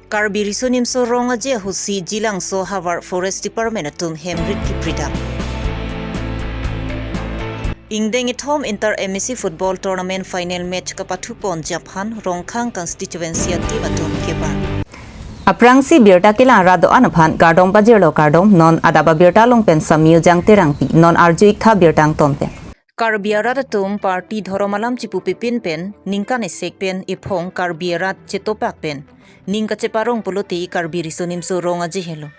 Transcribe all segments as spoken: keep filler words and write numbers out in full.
Karbi Riso Nimso Rong Aje ahutsi Jilangso havar Forest Department atum hemrit kipridam. Ingdeng ithom Inter M A C Football Tournament Final Match kapathupon aphan Rongkhang Constituency a-team atum kebar. Aphrangsi birta kelang rat do-an aphan kardom pajirlo kardom, non adap abirta along pen Samyu Jang Terangpi, non arju-ik tha birta angton pen. Karbi arat atum party dhorom alam chipu pipin pen ningkan esek pen ephong Karbi arat chetopak pen ning kacheparong pulote Karbi Riso Nimso Rong Aje helo.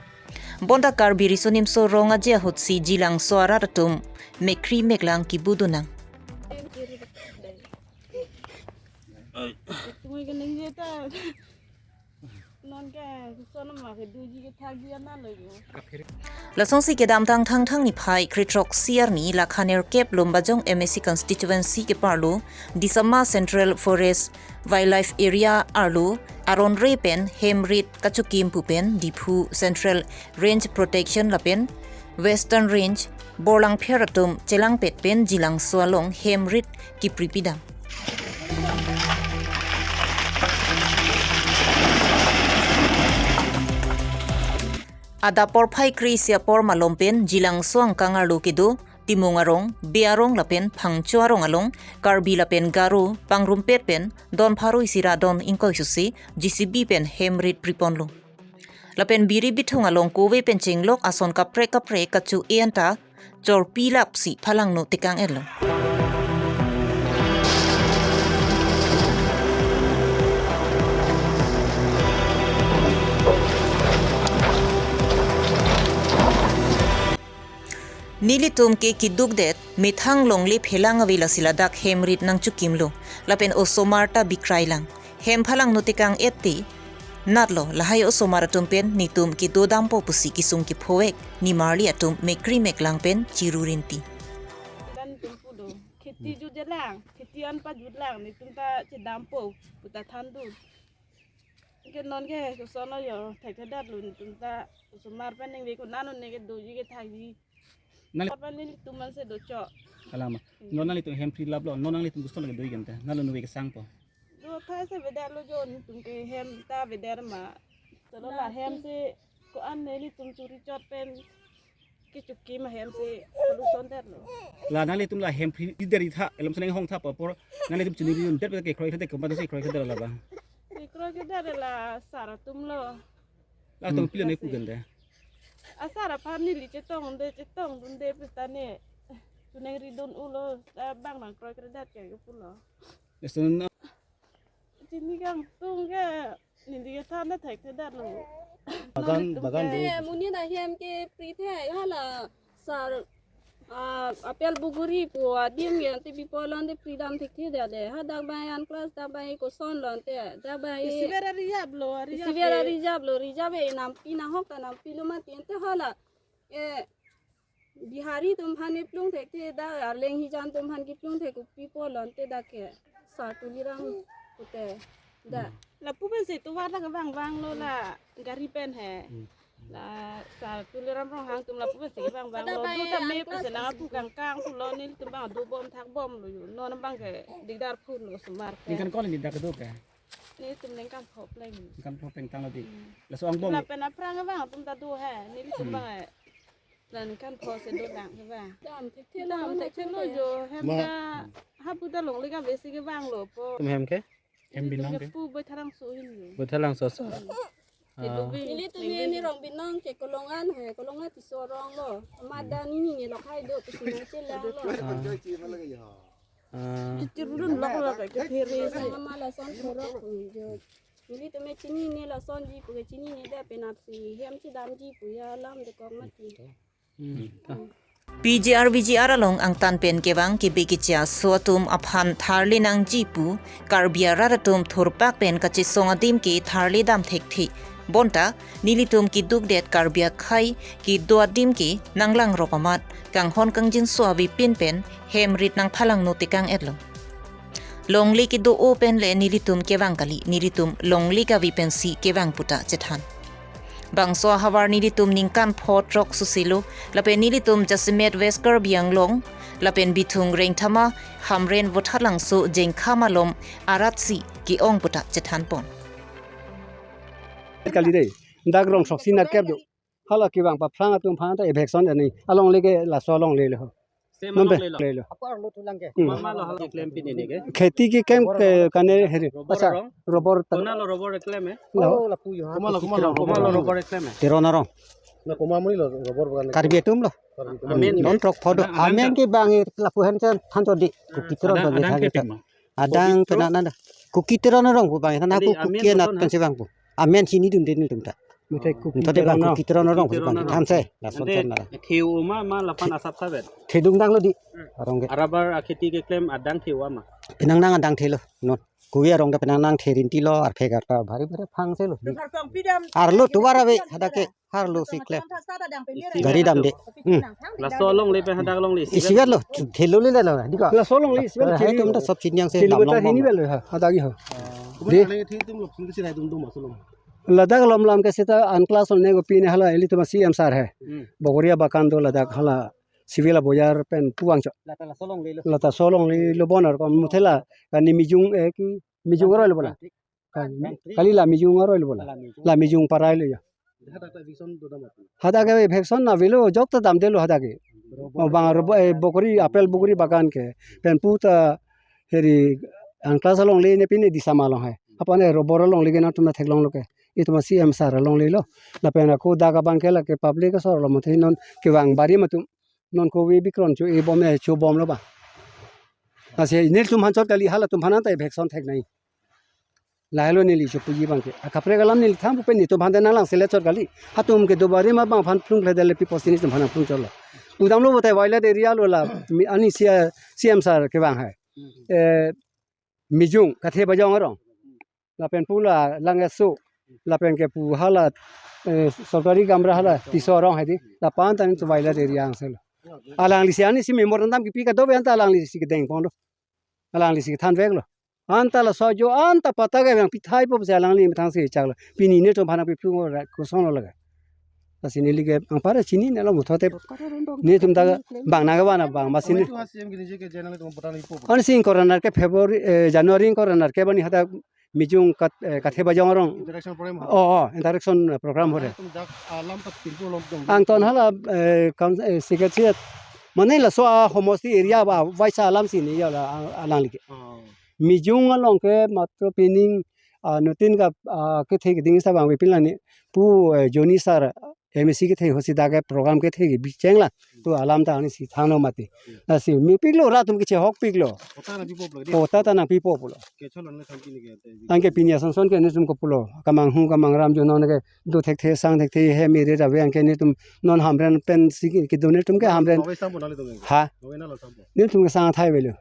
Bonta Karbi Riso Nimso Rong Aje ahutsi Jilangso arat atum mekri meklang kibudunang. Tumui ke ningje ta. Non ke son ma ke doji ke thakji ana lo yo. Lasonsi kedamtang Thangthang niphai kre-throksi arni lakha nerkep Lumbajong M A C Constituency keparlo Disama Central Forest Wildlife Area arlo aron re pen hemrit kachokim pu pen Diphu Central Range Protection lapen Western Range borlangpher atum chelangpet pen Jilangso along hemrit kipripidam. Adap porphai kre-isi apor malom pen Jilangso angkang arlo kedo Timung arong, Be arong lapen Phangcho arong along Karbi lapen Garo pangrumpet pen don pharo isi ra don ingkoi susi J C B pen hemrit priponlo. Lapen biri bithung along kove pen chenglok ason kaprek kaprek kachu-e anta chorpi lapsi phalangno tekang-etlo. Nelitum ke kidukdet methang longle phelang ave lasi ladak hemrit nangchokimlo lapen osomar ta bikrailang. Hem phalangno tekang-et te natlo, lahai osomar atum pen netum kedodampo pusi kesung kephovek nimarli atum mekri meklang pen chiru rinti. Dan tum pudo, kheti jutjelang, kheti an pajutlang, netum ta chedampo puta thandun. Ke non ke koson lo yo, thekthedatlo netum ta, osomar pen ningve konat un ne kedoji kethakji. Nang- Apa nelitum man se dochok. Alama. Hmm. Non nanglitum hem phri laplo, non nanglitum koson lo kedoji kente, nalo nuve kesangpo. Do thai se beder lo jo, netum ke hem ta beder ma. Tolo la hem se ko-an nelitum churi chot pen kechokim ahem se solution detlo. La nanglitum la hem phri der-i tha, elom seneng hong tha apor nanglitum chuniri un det kekroi kede, komat si kroi kede la ba. Kekroi kede la sar atum lo. La tum Hmm. pilo ne pu kente. A sar aphan neli chetongde, chetongdunde pista ne chuneng ridun ulo, ta bang nangkroi kredat ke pulo. Esun Chini kangtung ke, neli ke than na thekthedatlo. Bagan, bagan do. Eh, monit ahem ke pri the, hala sar, ah, apel buguri pu adim ke ante bipolan de pridam thekthedat de. Hadak bai an class dak bai koson lo ante, dak bai. Isiver ari jablo, ari jablo. Isiver ari jablo, rijab e nampi nahok ta nampi lo mati ante hala. Eh, Bihari atum aphan keplung thekthe dak, Arleng Hijan atum aphan keplung thek kopi pulo ante dak ke. Sar Tuliram pute dak. Hmm. Lapu pensi tovar dak vangvanglo la gari pen he. Hmm. La Sar Tuliram Ronghang atum lapu pensi vangvanglo. Ada bai duta me angklas pensi nang apu kangkang pulo nelitum bang dobom thakbomlo yo. Non bang ke dikdar phunlo osomar ke. Ningkan ko-an ni dak do ke? Nelitum ningkan pho pleng. Ningkan pho pleng tanglo di. Hmm. Laso angbong. Lapen aphrang vang atum ta do he. Nelitum Hmm. bang he. Ningkan pho si dolang ke ba. Dam thekthe Dam lo, thekthe lo jo, hem Ma- ta hapu ta longle kave si kevanglo po. Tum hem ke? Hem binong ke? Pu Boithalangso ahin jo. Boithalangso so. Hmm. Ah. Nelitum ni Rongbinong ke Kolongan he, Kolongan Tisorong lo. Mada ni ni ni lo khai do, tu sina chelang lo. Ah. Ah. Chirulun lok lok ke phere si. Mama lason thorok jo. Nelitum chinine lasonji pu ke chinine de penap si hem chedamji pu ya alam dokok mati. Hmm. P G R V G R along angtan pen kevang kebe keche aso atum aphan tharle nangji pu Karbi arat atum thurpak pen kachesong adim ke tharle dam thekthe. Bonta nelitum kedukdet Karbi akhei kedo adim ke nanglangrop amat kanghon kangjinso avepin pen hemrit nangphalangno tekang-etlo. Longle kedo-o pen le nelitum kevang kali, nelitum longle kave pensi kevang puta chethan. Bangso ahavar nelitum ningkan pho throk susi lo, lapen nelitum jasemet West Karbi Anglong, lapen Bithung Rengthama, Hamren Vothatlangso Jengkha malom arat si ke-ong puta chethanpon. Kali dei. Dak rong throksi nerkep do. Hala kevang paphrang atum aphan ta eviction dani. Alongle ke laso alongle lo. Same Nombe alongle lo. Le lo. Ako arlo tulang ke. Hmm. Mama lo hala klem pini ni ke. Kheti keklem ke kane heri. Rubber Acha, arong? Rubber tan. Kona lo rubber klem eh? Lo. Oh, lapu yo. Koma lo, koma lo, koma lo rubber klem eh? Teron arong. Na koma mui lo rubber bagan. Karbi atum lo. Karbi atum. Amen. Non trok phodo. Adang, adang Amen ka? Ke bang lapu hen chen than chodi. Kuki Teron Adang, chodi adang thagi ke ta. Pima? Adang Pabitro? Pena nanda. Kuki Teron arong pu bang. Than Kali aku amen Kuki anat betul na? Kan si bang pu. Amen sini dun din tum ta. Mate Oh. Kuki Tade bang Teron arong. Kuki Teron arong pu Kuki Teron bang. Arong. Than se. Lason Ante chan nara. Theu ma ma lapan asap sabet. Thedung dang lo di. Hmm. Arong ke. Arabar akheti keklem adang theu ma. Penang nang adang thelo. Non. Kuki arong ta penang nang therin tilo arphe garta bhari bhari phang se lo. Arlo tuwar ave hadak ke. Harlo si klem. Gari damde. Hmm. Laso alongle pen hadak alongle isi Isi vet lo, thelo le lo, di ko. Laso alongle isi vet Hai thelo. Tum ta sob chini yang se Thelo dam ta long hini bang. Vet lo ha, hadak ho. Kumai Di. Alai thi tum lo, sing si rai tum tum masuk lo. Ladak lom lam ke seta an class on nego pine hala ilitum C M sir hai. Hmm. Bogoria bakan do ladak hala civil abojar pen puang cho. Lata laso alongle lo. Lata laso alongle lo bonar ko muthela kani Mijung eh ki Mijung aroi lo bola. Kan, kali la Mijung aroi lo bola. La Mijung. La Mijung parai lo ya. Hadak ta eviction do dam atu. Hadak ke eviction na avelo jok ta damdelo hadak ke. Oh, bang aro bo-, eh, bokori, apple bokori bagan ke. Pen pu ta heri an class alongle ne pine disa ma along hai. Apane rubber alongle ke na tum theklong lo ke. Itum C M sir alongle lo. Lapen ako dak abang ke lake public asor lo mate non kevang bari ma atum. Non kove bikron cho e bom e cho bom lo ba. Lasi nelitum aphan chot kali halatum aphan ta eviction thek nai. Lahelo neli cho puji bang ke. Akaprek alam neli thanpo pen netum aphan ta nanglang sele chot kali. Hatum ke dobari ma bang aphan phlung kle dele pi posti netum aphan phlung chot lo. Udam lo bote wildlife area lo la mi-, ani C M sir kevang hai. Eh, Mijung, Kathe Bajong arong. Lapen pu la Langeso. Lapen ke pu hala, eh, sorkari gamra hala Tisso arong hai di. Lapan tani tu wildlife area ang selo. Alangli si ani si memorandum kipi kadokave anta alangli si kedeng pon lo. Alangli si than vek lo. Anta laso ajo anta patta ke bang pithai po si alangli methang si chak lo. Pini netum aphan pi phlung ra koson lo laga. Lasi neli ke ang para chinine lo muthote netum ta bang nangkevan abang masi ne. Kami tu C M gini je ke channel itu putang ipo. Ani si ingkoi ra nerkep February, eh, January ingkoi ra nerkep bani hadak Mijung Kat-, eh, Kathe Bajong arong. Interaction program. Oh, oh, interaction program hore. Tum dak alam ta pinpo lom dong. Angton hala, eh, kam, eh, sigat siat. Mane laso a homosti area ba waisa alam si ni ya la a-, alangli ke. Oh. Mijung along ke matro pining, ah, nutin ka, ah, kethe keding sa bang pin la ni pu, eh, Joni sir, M A C kethe hosi dak ke program kethe ke bicheng la tu alam ta ani si thang lo mati. Lasi mepik lo ra atum kechehok pik lo. Patta nangpipo pulo di. Patta ta nangpipo pulo. Kechol an le thanpi ni ke te. Anke pini asonson ke netum ko pulo. Kamang hu kamang ram jo non ke do thekthe sang thekthe he mere rave anke netum non Hamren pen si ke do netum ke Hamren. Nove sampo nangli tum ke. Ha? Nove na lo sampo. Netum ke sang thai velo.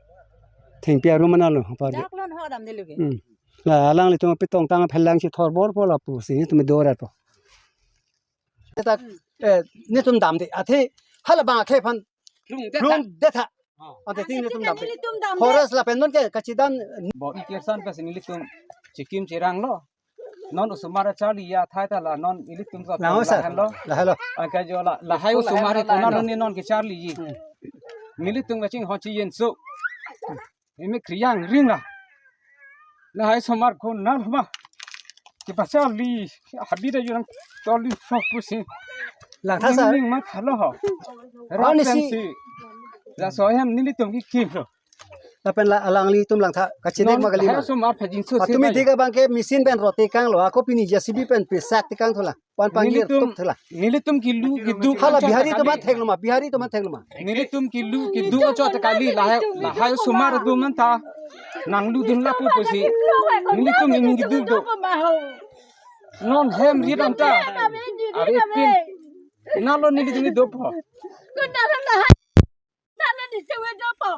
Thengpi arum mana lo par. Dak lon ho damdelo ke. Hmm. La alanglitum pi tongtang aphelang si thorbor po lapu si netum do ra po. Dak, eh, netum damde. Athe hala bang akhe aphan Lung det lung ta. Detha. Oh. Ante tin netum damde. Nelitum damde. Forest lapen non ke kachidan. Bo i kirsan pasi nelitum chikim chirang lo. Non osomar charli ya thai ta la non ilitum sa Lang ho, sir. Lahen lo. Lahen lo. Angke jo la, lahai osomar ko na non ni non ke charli ji. Hmm. Nelitum kachingho chi yen so. Imi kriyang ring la. Lahai osomar ko na ma. Kepacharli habit ajo nangcharli sok pusi. Langtha, sir. Ning ma thalo ho. Ani si. Rapen si. Laso hem nelitum kikim lo. Lapen la alanglitum langtha. Kachinek non magali lahai ma. Osomar phajin so. Patumi si tiga bangke machine pen rot tekang lo. Ako pini J C B pen pesak tekang thola. Pan pangir Nelitum, tuk thela. Nelitum kilu kiduk Hala ajo Bihari ta atum kali. Thek loma, Bihari atum thek loma. Nelitum kilu kiduk ajo ta kali lahai, lahai osomar atum anta. Nangludun lapu pusi. Nelitum ini kiduk do. Non hem ri anta. Are pin. Nalo nelitum ni dopo. Nana di chewe dopo.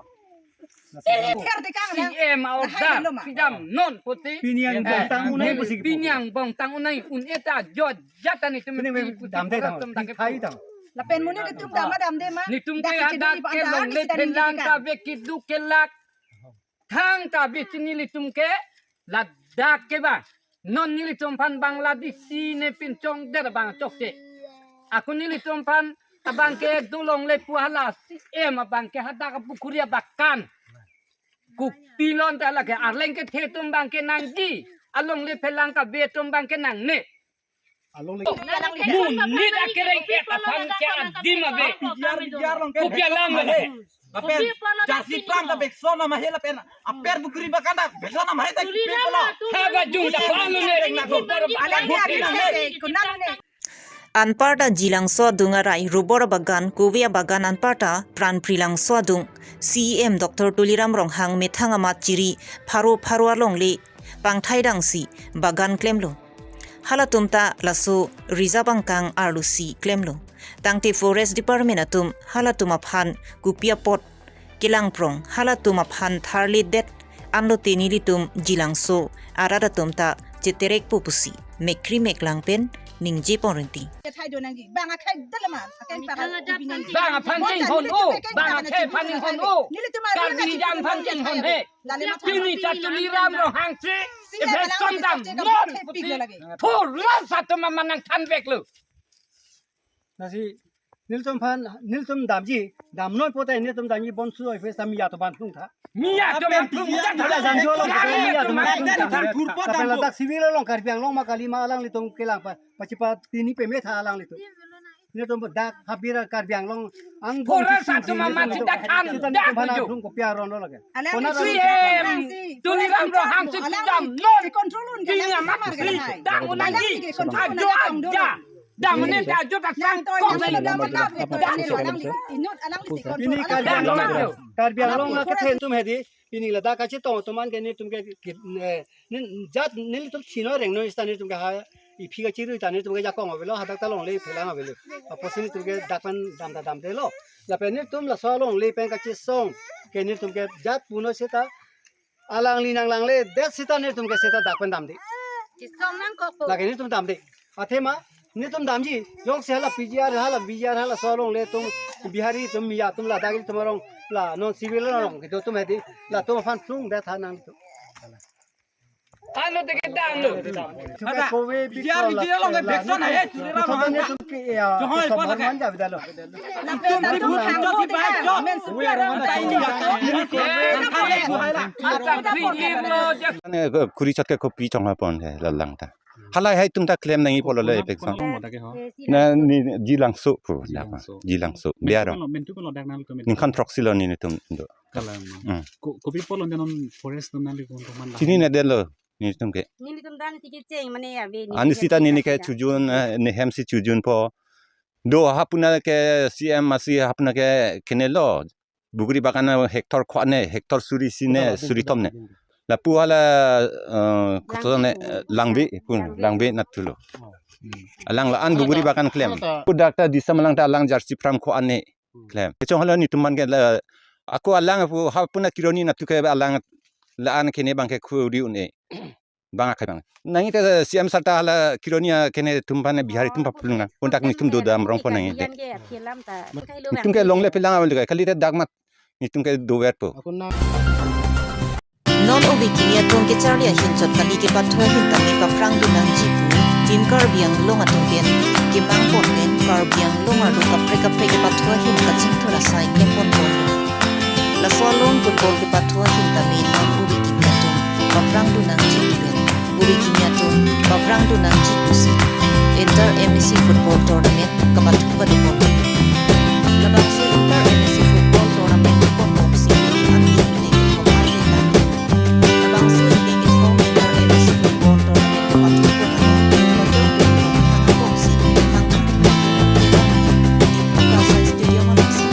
Tili ther tekang na. C M order, pidam non puti. Pini angbong tang unai pusi. Pini angbong tang unai un eta jo jatan itu. Pini mesti damde puti tang, tum pi tak thai tang. Lapen monit netum dam damde ma. Netum ke hadak ke longle phelang ta be kiduk kelak. Thangta be chini nelitum ke ladak ke ba. Non nelitum aphan Bangladeshi ne pinchong der bang chokche. Ako nelitum aphan abangke dolongle pu hala C M abangke hadak pukhuri abakan. Kopi lon ta lake arleng kethe atum abangke nangji. Alongle phelang ta be atum abangke nangne. Monit akereng-et aphan ke adim ave. Kopi alam ave. Lapen jersey plang ta bek son ama he lapen aper bukuri bakan ta bek son ama he ta kipe polo. Haba jung ta palo ne. Anparta Jilangso adung arai rubber bagan, kove abagan anparta Pran Prilangso adung C E M Doctor Tuliram Ronghang methang amat chiri pharo pharo alongle pangthai dangsi bagan klemlo. Halatum ta laso reserve angkang arlosi klemlo. Tangte Forest Department atum halatum aphan kopi apot kelang prong, halatum aphan tharledet anlote nelitum Jilangso arat atum ta cheterekpo pusi mekri meklang pen ningje pon rinti. Thai do nangji, bang akhai dalama, akhai para Bang aphan chinghon o, bang akhai aphan chinghon o. Karbi jam aphan chinghon he. Pini ta Tuliram Ronghang si, si efek son dam non. Thurla satu mama nangthan veklo. Lasi nelitum aphan, nelitum damji, damnoi pote nelitum damji bonsu oi phe sa Miya atum aphan plung tha. Miya atum aphan plung tha. Miya atum aphan plung tha. Miya atum aphan plung tha. Lapen ladak civil along Karbi Anglong ma kali ma alanglitum kelang pa, pachipa tini peme tha alanglitum. Nelitum dak habira Karbi Anglong ang Pura satu mama tidak kan. Sita nelitum aphan plung kopi aron lo lake. Kona C M Tuliram Ronghang si damnon. Control un. Bini amat si damnon nangji. Ajo aja. Damne ta ajo ta sang tong. Pini Karbi Anglong, Karbi Anglong akethe atum hedi, pini ladak kachetong atum an ke nelitum ke, eh, nin jat nelitum chino rengno ista nelitum ke ha iphi kachirui ta nelitum ke jakong avelo, hadak ta longle phelang avelo. Apotsi nelitum ke dak pen dam ta damdelo. Lapen nelitum laso alongle pen kachesong ke nelitum ke jat puno seta alangli nanglangledet seta nelitum ke seta dak pen damde. Chisong nangkokpo. Lake nelitum damde. Athema nelitum damji, jongsi hala P G R, hala B G R, halaso alongle atum Bihari atum, Miya atum, ladak atum arong, la non civil arong kedo atum hedi, latum aphan plung det tha nangtum. Ano teke damlo. Ada. P G R, P G R along ke bek son hai, Tuliram Ronghang. Johoi, pa lake. Ane, kuri chot ke kopi chong apon ke lalang ta. Halahai atum ta klem nangji pulo le epek son. Na ni Jilangso pu, Jilangso. Jilangso. Biaro. Ningkan proxy lo nelitum do. Kalang. Hmm. Ko-, kopi pulo non forest non nangli kon teman. Chinine detlo nelitum ke. Nelitum dan tiki cheng mane ya be. Ani sita neli ke chojun, eh, nehem si chojunpo. Do hapuna ke C M asi hapuna ke kenelo. Buguri bagan hectare ko-an ne, hectare suri isi ne, suri thom ne. Lapu hala, eh, koson ne, eh, Langve, pun, Langve nat thulo. Alang la-an buguri bagan klem. Pu dak ta disa malang ta alang jersey pram ko-an ne klem. Kechong hala nelitum aphan ke la, ako alang pu hapuna kironi nat thu ke alang la-an kene bang ke khuri un-e. Bang akhai bang. Nangji te C M sir ta hala kironi akene atum aphan Bihari atum aphan plung nang. Kontak nelitum do dam rong pon nangji te. Nelitum ke longle phelang avel ke kali te dak mat nelitum ke doverpo. Non obi kimi atum kecharli ahin chot kali kepathu ahin tame paphrang dun nangji pu Team Karbi Anglong atum pen kemang pon pen Karbi Anglong arlo kaprek kaprek kepathu ahin kachingthur asai klem pon pon. Laso along football kepathu ahin tame non obi kimi atum paphrang dun nangji pu pen buri kimi atum paphrang dun nangji pusi Inter M A C football tournament kapathu padopon. Labangso Inter M A C football tournament ponbomsi ami pine kethom arve tame. Labangso pine kethom Inter M A C football tournament kapathu pon along Hotel Bungkong hang abomsi hang Kasai Stadium alongsi.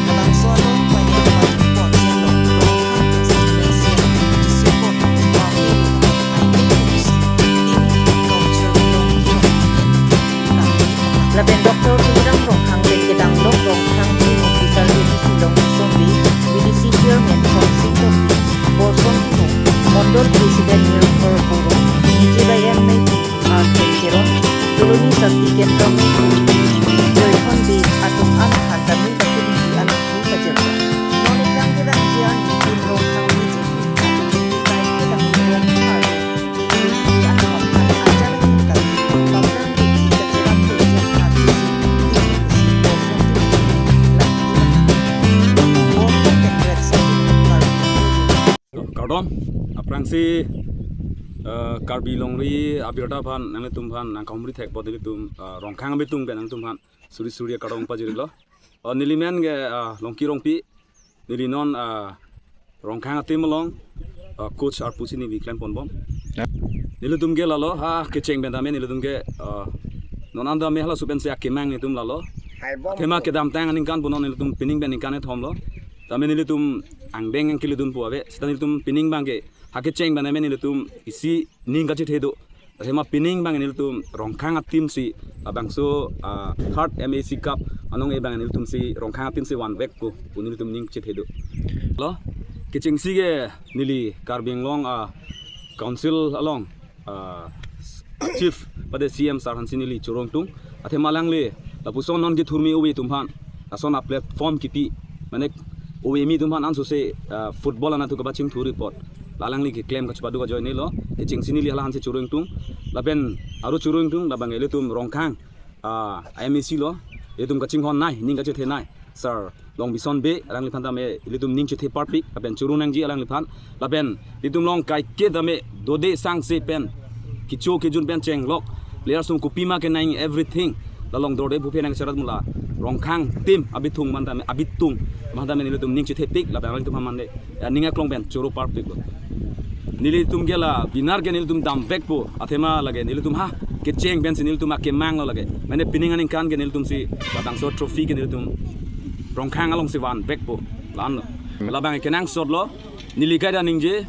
Labangso along pine kapathu pon si along Ronghang constituency along G C four Boundary along I P F C Team Culture Ground along. Lapen Doctor Tuliram Ronghang pen kedamlok Ronghang Team Officer V D C Longri Sombi, V D C Chairman Khonsing Tokbi, Borson Timung, Mondol President Nirokor Boro, D J Y M Meitei, R K Teron, Doloni Sakti Kendra Mengku, Joython Bey atum an aphan ta neli kachini di alam ni pajirta. Non ikang kedam jian Team Ronghang Meitei atum ni kai kedam ni ron thar. Kardom, aphrangsi Uh, Karbi longri abirta aphan nanglitum aphan nangkahumri thek apot nelitum, uh, Rongkhang abitung pen nangtum aphan suri suri akardom pajirlo. Uh, neli men ke, uh, Longki Rongpi, neli non, uh, Rongkhang a-team along, uh, coach arpu si neli klem ponbom. Ya. Nelitum ke lalo ha kecheng pen tame nelitum ke, uh, non an tame halaso pensi akemang nelitum lalo. Athema kedamtang aningkan punon nelitum pining pen ningkan kethom lo. Tame nelitum angdeng angkilidun pu ave. Seta nelitum pining abang ke ha kecheng pen tame nelitum isi ning kachethe do. Athema pining abang nelitum Rongkhang a-team si labangso, ah, third M A C Cup anong e abang nelitum si Rongkhang a-team si vanvekpo pu nelitum ning chethe do. Lo, kechengsi ke neli Karbi Anglong, ah, Council along, ah, Chief pade C M sir aphansi neli choro ingtung. Athema alangli lapuson non kethurmi ove atum aphan lason a-platform kipi, mane ove kimi atum aphan ansose, ah, football anatthu kapachingthurji apot la alangli keklem kachepadu kajoine lo. Kechengsi neli hala aphansi choro ingtung. Lapen aro choro ingtung labang ilitum Rongkhang, ah, M A C lo, ilitum kachinghon nei, ning kachethe nei, Sir Longbison Bey, alangliphan tame ilitum ning chethe parpik, lapen choro nangji alangliphan, lapen ilitum along kaike tame dode sangse pen, kecho kejun pen chenglok, players atum kopima kenang everything, la along dorde buphe nangcherat mula, Rongkhang team abitung aphan tame, abitung aphan tame nelitum ning chethepik, lapen alanglitum aphan mande, ya, ning aklong pen choro parpiklo. Nelitum ke la winner ke nelitum damvekpo, athema lake nelitum ha kecheng pensi nelitum akemang lo lake. Mane pining aningkan ke nelitum si labangso trophy ke nelitum Rongkhang along si vanvekpo, la-an lo. Labang kenangsot lo, neli kaita ningje,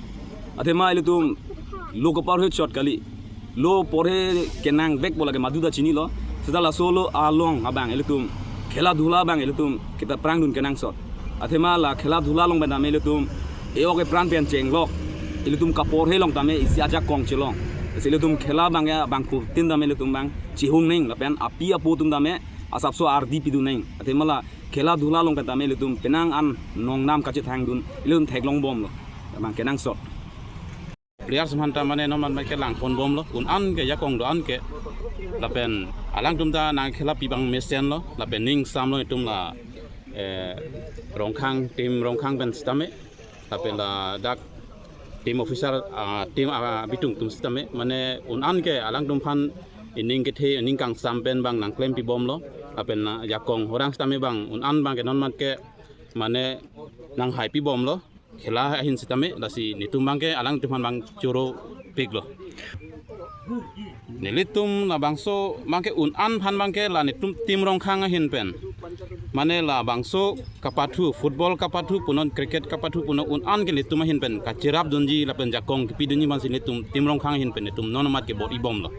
athema ilitum lo kaporhe chot kali, lo porhe kenangvekpo lake madu ta chinilo. Seta laso lo along abang ilitum khela dhula abang ilitum kita prangdun kenangsot. Athema la khela dhula along pen tame ilitum e-ok epran pen chenglok, ilitum kaporhe along tame isi ajakong chelong. Lasi ilitum khela abang ya abang kutin tame ilitum abang chihung neng lapen api apo atum tame asapso ardi pidun neng. Athema la khela dhula along pen tame ilitum penang an nongnam kachethangdun ilitum theklongbomlo. Abang kenangsot. Players aphan ta mane non man ke lang ponbomlo, un-an ke jakong do-an ke. Lapen alangtum ta nangkhela pi abang mesenlo, lapen ning samlo itum la, eh, Rongkhang, team Rongkhang pen sitame, lapen ladak team officer, ah, team, ah, abitung atum sitame, mane un-an ke alangtum aphan ining kethe, ining kangsam pen abang nangklem pibomlo, lapen, ah, jakong orang sitame abang, un-an abang ke non mat ke, mane nanghai pibomlo. Khela ahin sitame, lasi netum abang ke alangtum aphan abang choro piklo. Nelitum labangso abang ke un-an aphan abang ke la netum team Rongkhang ahin pen, mane labangso kapathu, football kapathu punon, cricket kapathu punon, un-an ke netum ahin pen kacherapdunji lapen jakong kipidunji aphansi netum team Rongkhang ahin pen netum non mat ke bor-ibomlo.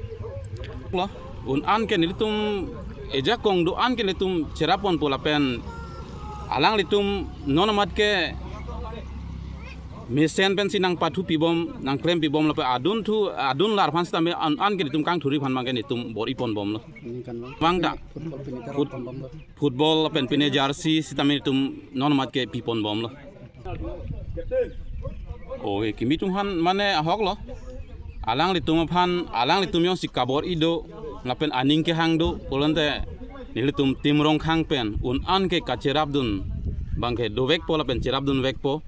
Lo, un-an ke nelitum ejakong do-an ke netum cherap ponpo lapen alanglitum non mat ke mesen pensi nangpathu pibom, nangklem pibom lapen adun thu, adun lar aphan sitame un-an ke netum kangthurji aphan abang ke netum bor-i ponbomlo. Ningkan abang. Abang ta. Football pini ke Foot-, rong ponbomlo. Football lapen pine jersey sitame netum non mat ke pi ponbomlo. Oh, eh, kimi atum aphan mane ahok lo. Alanglitum aphan, alanglitum jongsi kabor-i do, lapen aning kehang do, pulote nelitum team Rongkhang pen un-an ke kacherapdun abang ke dovekpo lapen cherapdunvekpo.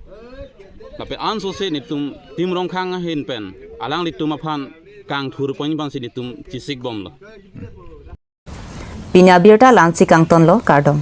Lapen ansose netum team Rongkhang ahin pen alanglitum aphan kangthur pon aphansi netum chesikbomlo. Pini abirta la-ansi kangtonlo, kardom.